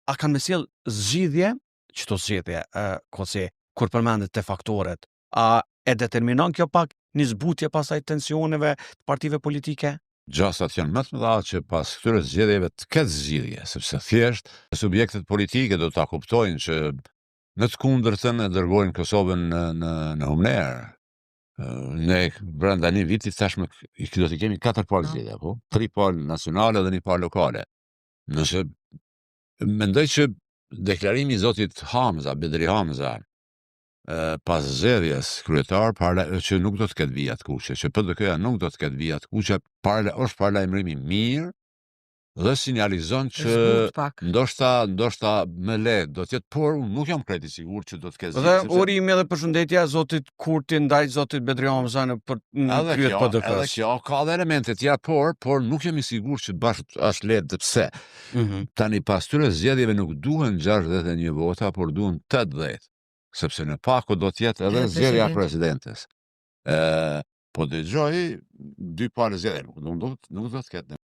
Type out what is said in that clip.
A kanë me sjell zgjidhje, qëto zgjidhje, Koci, kur përmendet te faktorët, a e determinon kjo pak një zbutje pastaj tensioneve të partive politike? Gjasat janë më të mëdha që pas këtyre zgjedhjeve të ketë zgjidhje, sepse thjesht subjektet politike do ta kuptojnë që në të kundërtën e dërgojnë Kosovën në humnerë. Ne brenda një viti tashmë do të kemi katër palë zgjedhje, po? Tri palë nacionale dhe një palë lokale. Nëse mendoj që deklarimi i zotit Hamza, Bedri Hamza, pas zgjedhjes kryetar para që nuk do të ketë vija të kuqe, që PDK-ja nuk do të ketë vija të kuqe, para është paralajmërim i mirë dhe sinjalizon që ndoshta më lehtë do të jetë, por unë nuk jam krejt i sigurt që do të ketë zgjidhje. Dhe sepse urimi edhe përshëndetja e zotit Kurti ndaj zotit Bedri Hamza në për në krye të PDK-s. Edhe kjo ka edhe elemente të tjera, por nuk jam i sigurt që bash është lehtë pse. Tani pas këtyre zgjedhjeve nuk duhen 61 vota, por duhen 80, sepse në pako do të jetë edhe zgjedhja e presidentes. Ë po dëgjoj dy palë zgjedhje, nuk do të ketë.